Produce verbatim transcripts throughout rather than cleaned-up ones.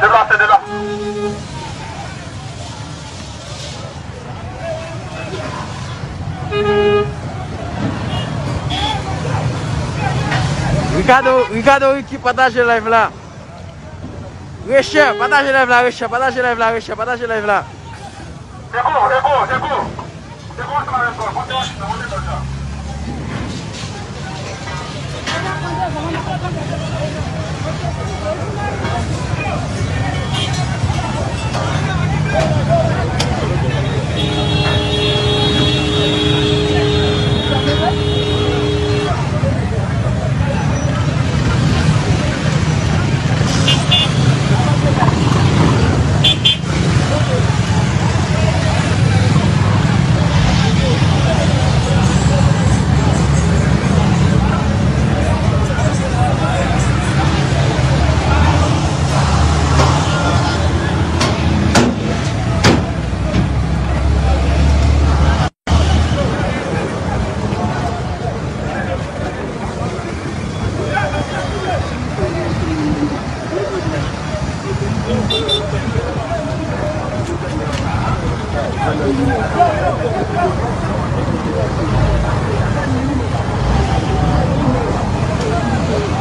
Deplase, deplase. Ricardo, Ricardo Ricky, pataje live la. Rechè, pataje live la, Rechè, pataje live la, Rechè, pataje live la. Eko, eko, eko. Eko, sa eko, monte machin nan, monte machin nan.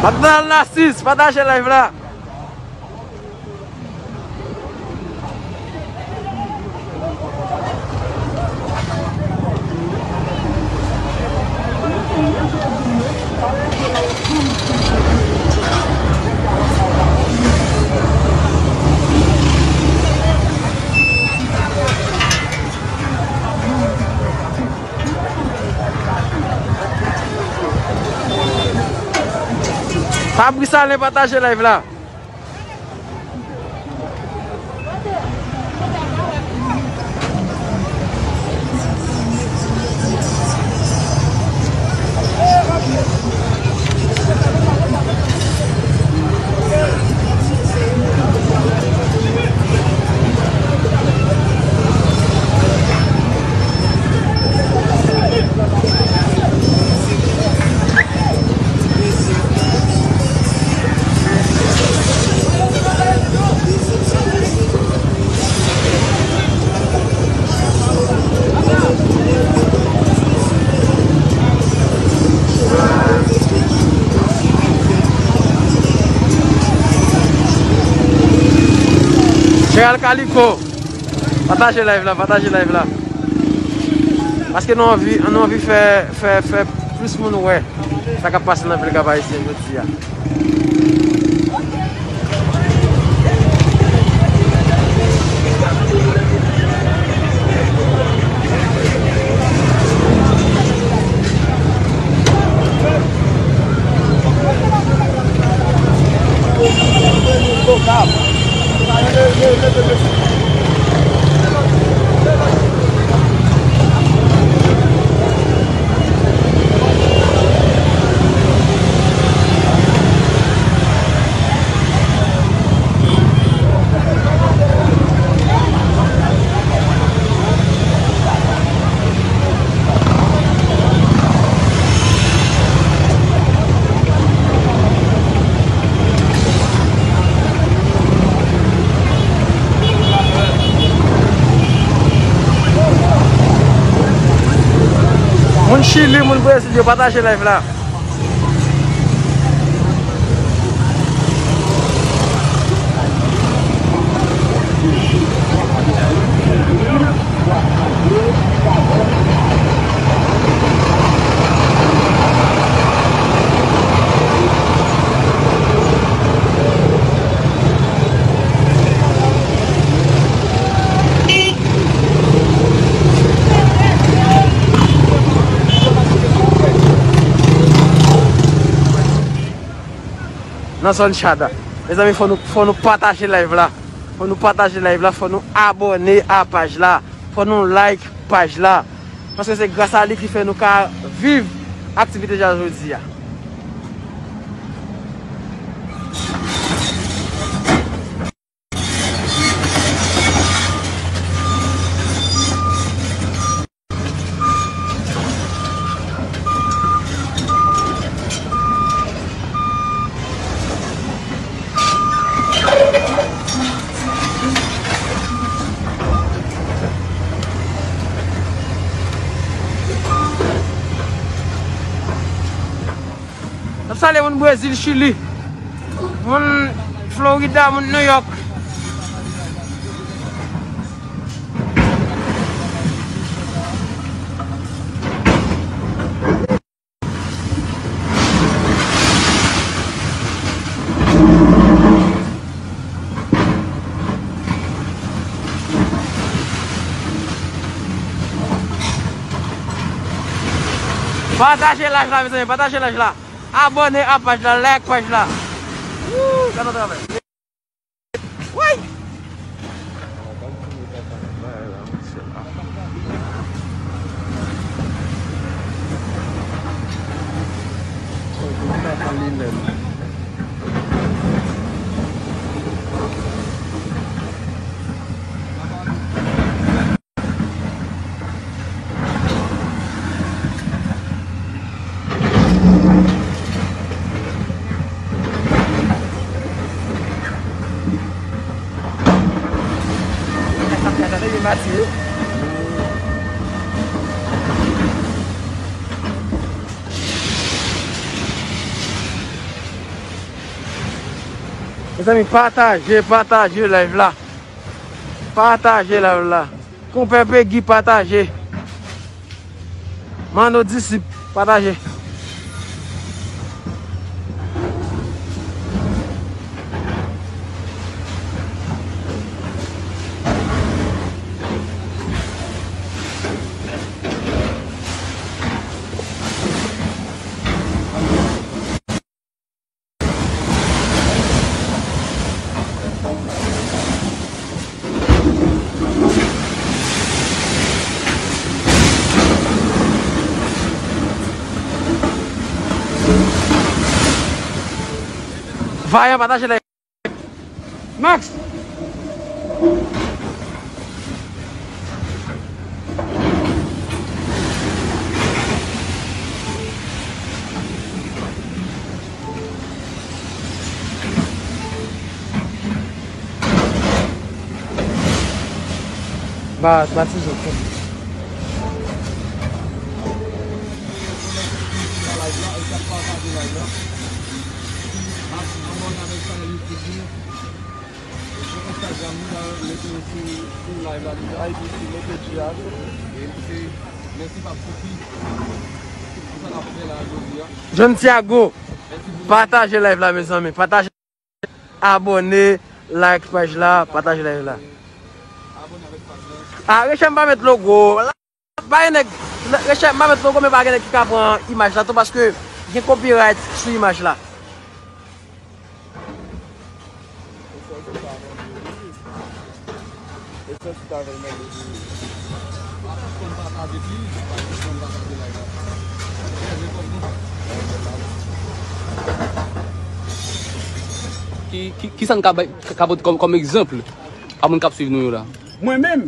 Madanm Narcisse, pataje live la. Fabrice Alain, pataje live la. Cheryl Calico. Pataje live la, pataje live la. Paske nou anvi, nou anvi fè, fè, fè plis moun wè sa k ap pase nan vil Kap Ayisyen jodi a. Moun Chili, moun Brezil, yo pataje live la. Nan zòn Chada. Mezanmi, fò nou, fò nou pataje live la. Fò nou pataje live la, fò nou abòne a paj la. Fò nou like paj la. Paske se gras a li ki fè nou ka viv aktivite jodi a. Ale moun Brezil, Chili, moun Florida, moun New York. Pataje live la, mezanmi, pataje live la. Abòne a paj la, like paj la. Woo, gade travay. Woy! Mezanmi, pataje, pataje live la. Pataje live la. Konpè Pegi, pataje. Mano Disip, pataje. Vayan, pataje la. Max! Ba, ba ti zòt. John Tiago, pataje live la, mezanmi. Pataje, abòne, like paj la, pataje live la. Ah, Rechèm pa met logo. Pa gen nèg, Rechèm pa met logo, men pa gen nèg ki ka pran imaj la tou, paske gen copyright sou imaj la. Ki, ki, kisa n ka bay, ka pote kòm, kòm egzanp a moun k ap swiv nou yo la? Mwen menm,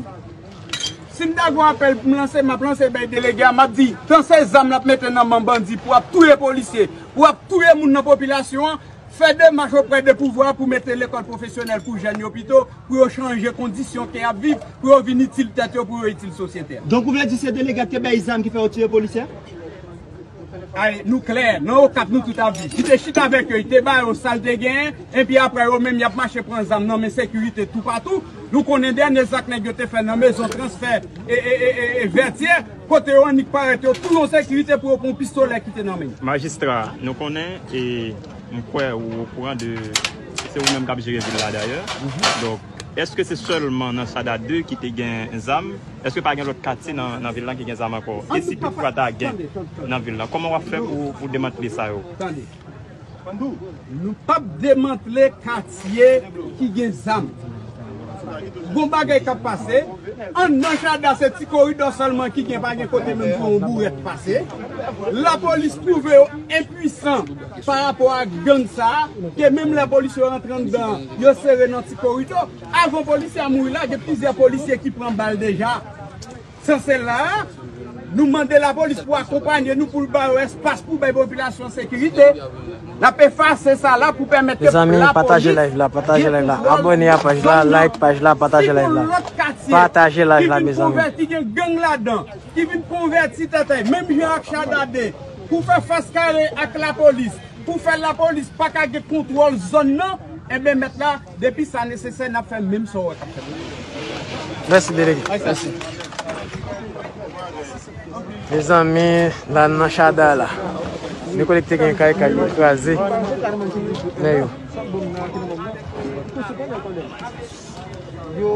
si m ta gen yon apèl pou m lanse, m ap lanse bay delege a, m ap di, tan se zam l ap mete nan men bandi pou ap touye polisye, pou ap touye moun nan popilasyon an, fè demach oprè de pouvwa pou mete lekòl pwofesyonèl pou jèn yo pito, pou yo chanje kondisyon ke y ap viv, pou yo vin itil tèt yo, pou yo itil sosyete a. Donk, ou vle di se delege a ki te bay zam ki fè yo tiye polisye? Ay, nou klè, nan Okap nou tout ap viv. Li te chita avèk yo, li te ba yo sa l te genyen, epi apre yo menm y ap mache pran zam nan men sekirite toupatou. Nou konnen dènye zak nèg yo te fè nan mezon transfè e, e, e, e, e Vètyè, kote yo annik parèt yo tou yon sekirite pou yo pran yon pistolè ki te nan men yo. Majistra, nou konnen, e m kwè ou okouran de, se ou menm k ap jere vil la dayè. Donk, èske se sèlman nan Chada de ki te gen zam? Èske pa gen lòt katye nan, nan vil lan ki gen zam ankò? E si toutfwa ta gen nan vil lan, kòman w ap fè pou, pou demantle sa yo? Tande. Nou p ap demantle katye ki gen zam. Gon bagay k ap pase. Anndan Chada se ti koridò sèlman ki gen, pa gen kote menm pou yon bourèt pase. Lapolis twouve yo enpwisan pa rapò ak gang sa a, ke menm lè polisye yo rantre anndan, yo sere nan ti koridò. Avan polisye a mouri la, gen plizyè polisye ki pran bal deja. San sèl la, nou mande lapolis pou akonpanye nou, pou l ba yo espas pou bay popilasyon sekirite. N ap efase sa la pou pèmèt ke lapolis gen kontwòl nan zòn nan. Mezanmi, pataje live la, pataje live la. Abòne a paj la, like paj la, pataje live la. Pataje live la, mezanmi. Ki vin konvèti, gen gang ladan, ki vin konvèti tèt yo, menm jan ak Chada de, pou fè fas kare ak lapolis. Pou fè lapolis pa ka gen kontwòl zòn nan, enben mèt la, depi sa nesesè, n ap fè menm sa w wè k ap fèt. Mèsi, delege. Mèsi. Mezanmi, la nan Chada la. Dekonekte gen kay, kay yo kraze. Men yo. Yo